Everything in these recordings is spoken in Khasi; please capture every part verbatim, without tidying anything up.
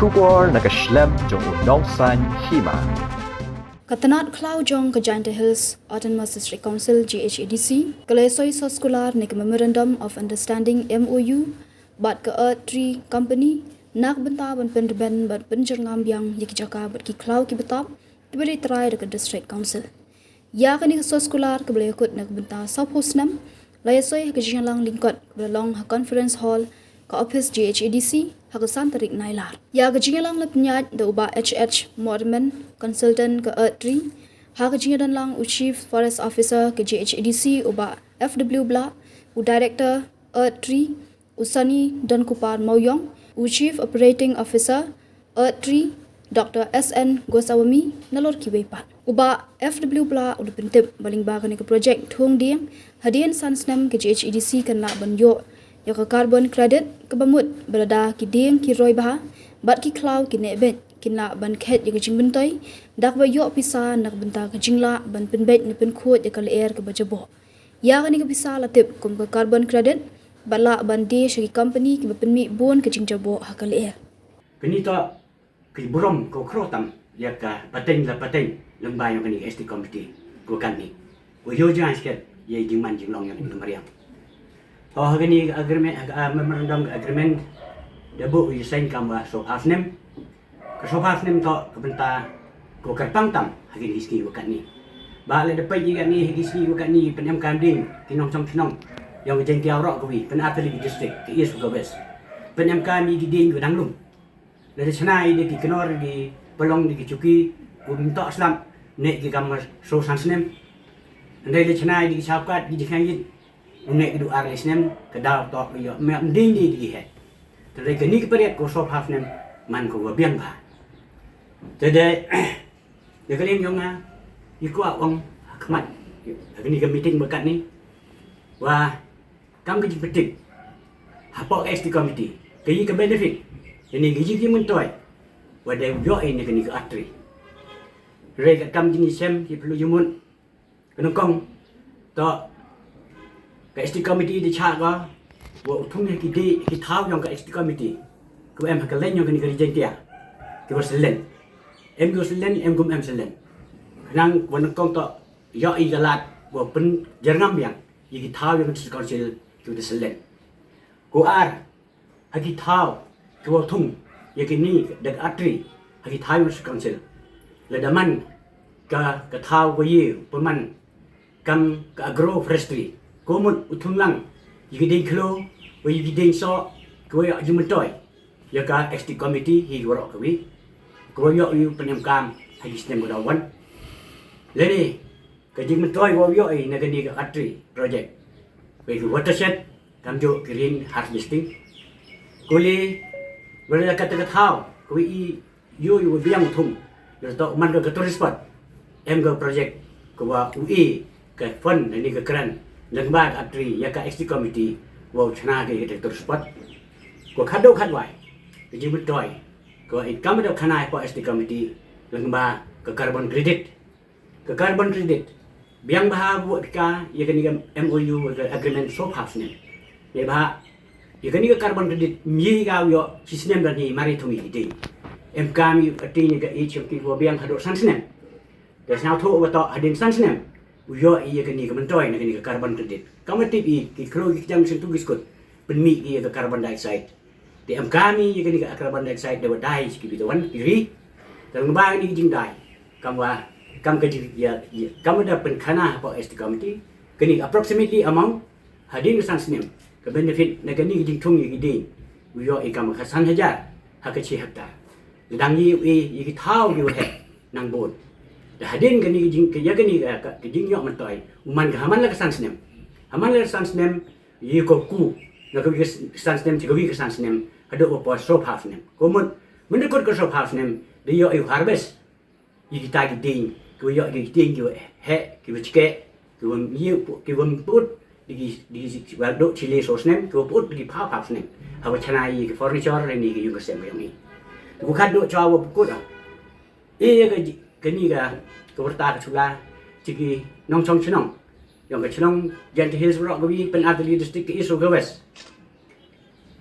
Khubor na ka shlem jong u nongsaiñ hima. Ka tnat khlaw jong ka Jaintia Hills Autonomous District Council, J H A D C, ka la soi soskular ne ka Memorandum of Understanding, M O U, bad ka Earth Tree Company na ka bynta ban pynrben bad pynjyrngam biang ïa ki jaka bad ki khlaw ki btap kiba dei trai da ka District Council. Ïa kane ka soskular kaba la ïakut na ka bynta sawphew snem la ïasoi ha ka jingïalang lyngkot kaba la long ha Conference Hall ka ophis J H A D C ha ka san tarik Nailar. Ïa ka jingïalang la pynïaid da u Bah H H Mortimer, Consultant ka Earth Tree, ha ka jingïadonlang u Chief Forest Officer ka J H A D C u Bah F W Blah, u Director Earth Tree, u Sunny Donkupar Mawiong, u Chief Operating Officer Earth Tree, Doctor S N Goswami, nalor kiwei pat. U Bah F W Blah u la pyntip ba lyngba kane ka projek thung dieng, hadien san snem ka J H A D C kan lah ban ïoh ïa ka carbon credit kaba mut ba lada ki dieng ki roi bha bad ki khlaw ki neh beit, kin lah ban khet ïa ka jingmyntoi da kaba ïoh pisa na ka bynta ka jinglah ban pynbeit ne pynkhuid ïa ka lyer kaba jaboh. Ïa kane ka pisa la tip kum ka carbon credit bad lah ban die sha ki company kiba pynmih bun ka jingjaboh ha ka lyer. Kane to ki burom ko khro tam ïa ka pateng la pateng lyngba ïa kane ka S T committee ko kane. Ko ïoh jingïasket ïa jingman jinglong ïa kane ka mariang. To ha kane ka agreement, ha ka, ah, memorandum ka agreement da buh ïa sign kam wa sawphew snem. Ka sawphew snem to ka bynta ko kyrpang tam ha kine ki sngi wa katne. Ba lada peit ïa kane ha ki sngi wa katne pynemkam ding ki nongchong chnong ïa ka Jaintia roh kawi, pynartylli ki district ka East wa ka West. Pynemkam ïa ki ding wa dang lum. Lada chna ïa ki kynor ki palong ki chuki, kum to slap ne ki kam sawphew san snem. Hynrei lada chna ïa ki sawkat ki jingkhang ïit, une ki du ar snem ka daw to ka ïoh me mding di di he. Te dei kane ka period ko sawphew snem man ko wa biang bha. Te dei da ka liang jong nga i kwah ong ha khmat ha kane ka meeting ba katne wa kam ka jingpyntip hapoh ka S T committee ka ïa ka benefit kane ka ïa ka myntoi wa dei u ïoh ïa kane ka Earth Tree. Hynrei ka kam jingïashem ki pynlut jingmut. Ka nyngkong to ka S T committee da chah ka wa u thung ïa ki dei ki thaw jong ka S T committee. Ka em ha ka leng jong kane ka ri Jaintia ki wa selen. Em ki wa selen, em kum em selen. Ka nyngkong to ïoh i ka lad wa pynjyrngam biang ïa ki thaw jong ka District Council ki wa selen. Ko ar ha ki thaw ki wa thung ïa kine da ka Earth Tree ha ki thaw jong ka District Council. Lada man ka ka thaw ko ïa pynman kam ka agroforestry, ko mut u thung lang ïa ki ding khlo wa ïa ki ding soh ki wa ïa jingmyntoi ïa ka S T committee hi waroh kawi. Ko ïa ïa pynemkam ha ki snem ko da wan. Lane ka jingmyntoi wa ïa ïa na kane ka Earth Tree project wa ïa ki watershed, kam ju ki rain harvesting. Ko le wa la ka ta ka thaw ko ïa ïoh ïa u biang thung. Lada to man ka tourist spot, em ka project ka wa u e ka fund ne ka grant lyngba ka Earth Tree ïa ka S T committee wa u chna ka ïa ka tourist spot. Ko khadduh khadwai ka jingmyntoi ka wa i kam da khana hapoh S T committee lyngba ka carbon credit. Ka carbon credit biang bha buh ka ïa kane ka M O U ka agreement sawphew snem. Ne bha ïa kane ka carbon credit mi ka ïoh shi snem da ni mari thung ïa ki ding. Em kam ïa ka ting ïa ka age of ki wa biang haduh san snem. Da sñiawthuh wa to hadien san snem u ïoh ïa kane ka myntoi na kane ka carbon credit. Kam wa tip i ki kro ki jang sentu ki skut pynmih ïa ka carbon dioxide. Te em kam ïa kane ka carbon dioxide da wa dai ki bit wan ki ri. Te lyngba kane ka jingdai kam wa kam ka jing ïa kam wa da pynkhana hapoh S T committee kane ka approximately amount hadien ka san snem ka benefit na kane ka jingthung ïa ki ding u ïoh i kam ka san hajar ha ka chi hektar. Dang ïa u ïa ki thaw ki wa heh nang bun. Da hadien kane ka jing ka ïa kane ka jingïoh myntoi u man ka haman la ka san snem. Haman la ka san snem ïa ko ku na ka wi ka san snem chi ka wi ka san snem haduh wa por sawphew snem. Ko mut mynda kut ka sawphew snem da ïoh ïa u harvest ïa kita ki ding ki wa ïoh ïa ki ding ki wa heh ki wa chkeh ki wa ïa ki wa put di ki di ki wa duh chile so snem ki wa put di ki phew phew snem. Ha wa chna ïa ki furniture ne ki yung ka sem ka yong i. Ku khadduh cha wa pukut ah. Ïa ka kani ka ka warta ka chula chi ki nongchong chnong yong ka chnong Jaintia Hills Baroh ka wi, Pynartylli District ka East ka West.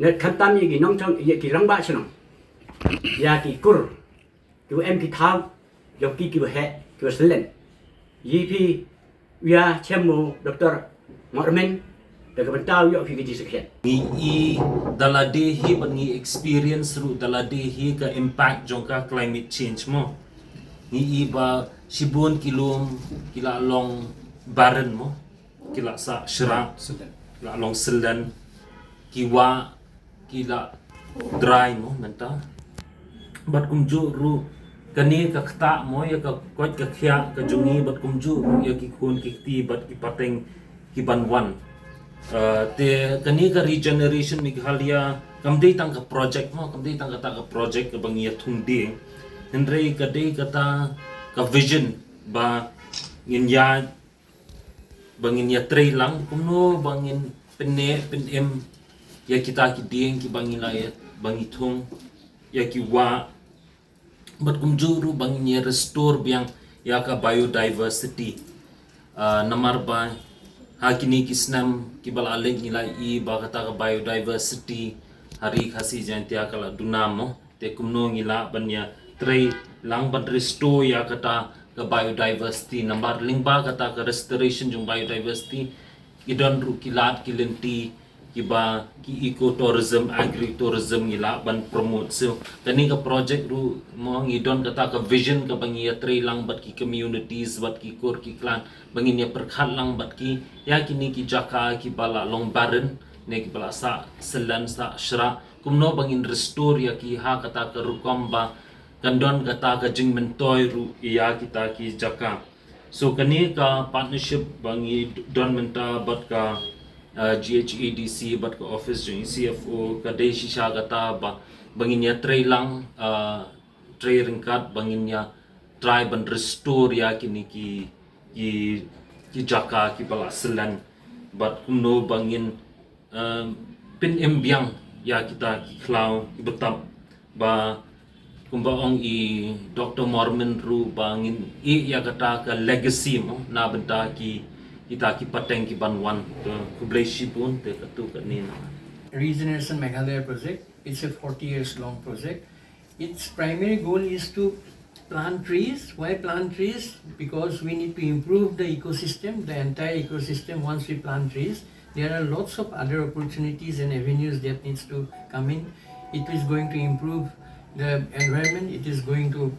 Ngat khamtam ïa ki nongchong ïa ki rangbah chnong. ïa ki kur, kiba em ki thaw jong ki, kiba heh, kiba slen. Ïa phi, ïa chem mo Doctor Mormen, da ka bynta ïoh phi ka jingshakhiat. Ngi i da lade hi bad ngi experience ruh da lade hi ka impact jong ka climate change mo. Ngi i ba shibun ki lum ki la long barren mo. Ki la sah shrah, ki la long slen, ki wah, ki la dry mo mynta. Bad kumjuh ruh kane ka ktah mo ïa ka koit ka khiah ka jong ngi, bad kumjuh ruh ïa ki khun ki kti bad ki pateng ki ban wan. Eh, te kane ka Regeneration Meghalaya kam dei tang ka project mo, kam dei tang kata ka project kaba ngi ïa thung dieng. Hynrei ka dei kata ka vision ba ngin ïa ba ngin ïa trei lang kumno ba ngin pynneh pynim ïa kita ki dieng kiba ngi la ïa, ba ngi thung, ïa ki wah, bad kumjuh ruh ba ngin ïa restore biang ïa ka biodiversity. Ah, namar ba ha kine ki snem kiba la leit ngi la i ba kata ka biodiversity ha Ri Khasi Jaiñtia ka la duna mo. Te kumno ngi lah ban ïa trei lang ban restore ïa kata ka biodiversity, namar lyngba kata ka restoration jong biodiversity, i don ruh ki lad ki lynti kiba ki ecotourism, agritourism ngi lah ban promote. So kane ka project ruh mo ngi don kata ka vision kaba ngi ïa trei lang bad ki communities, bad ki kur ki klan, ba ngin ïa pyrkhat lang bad ki ïa kine ki jaka kiba la long barren ne kiba la sah slen sah shrah. Kumno ba ngin restore ïa ki ha kata ka rukom ba kan don kata ka jingmyntoi ruh ïa kita ki jaka. So kane ka partnership ba ngi don mynta bad ka, uh, G H A D C bad ka office jong C F O ka dei shisha kata ba, ba ngin ïa trei lang, uh, trei ryngkat ba ngin ïa try ban restore ïa kine ki, ki, ki jaka kiba la slen bad kumno ba ngin, um, pynim biang ïa kita ki khlaw ki btap ba kumba ong i Doctor Mormen ruh ba ngin ïeh ïa kata ka legacy mo na bynta ki, kita ki pateng ki ban wan. Te khublei shibun, te katto katne na. Regeneration Meghalaya project, it's a forty years long project. Its primary goal is to plant trees. Why plant trees? Because we need to improve the ecosystem, the entire ecosystem. Once we plant trees, there are lots of other opportunities and avenues that needs to come in. It is going to improve the environment. It is going to,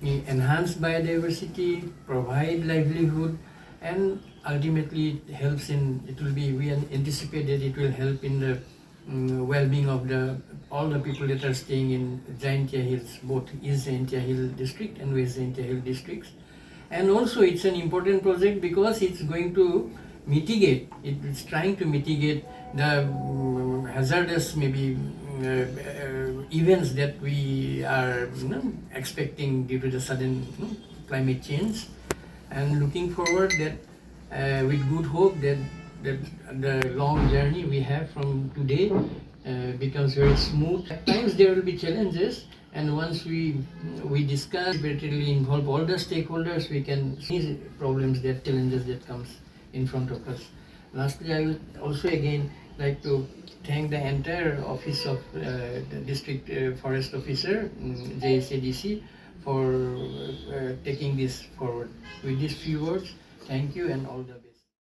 eh, enhance biodiversity, provide livelihood, and ultimately it helps in, it will be, we an-, anticipate that it will help in the, mm, well-being of the, all the people that are staying in Jaintia Hills, both East Jaintia Hill District and West Jaintia Hill Districts. And also it's an important project because it's going to mitigate, it is trying to mitigate the, mm, hazardous maybe, mm, uh, uh, events that we are, you know, expecting due to the sudden, you know, climate change. And looking forward that, uh, with good hope that, that the long journey we have from today, uh, becomes very smooth. At times there will be challenges, and once we, we discuss, repeatedly involve all the stakeholders, we can see problems, that challenges that comes in front of us. Lastly, I would also again like to thank the entire office of, uh, the district, uh, forest officer, mm, J H A D C, for, uh, taking this forward. With these few words, thank you and all the best.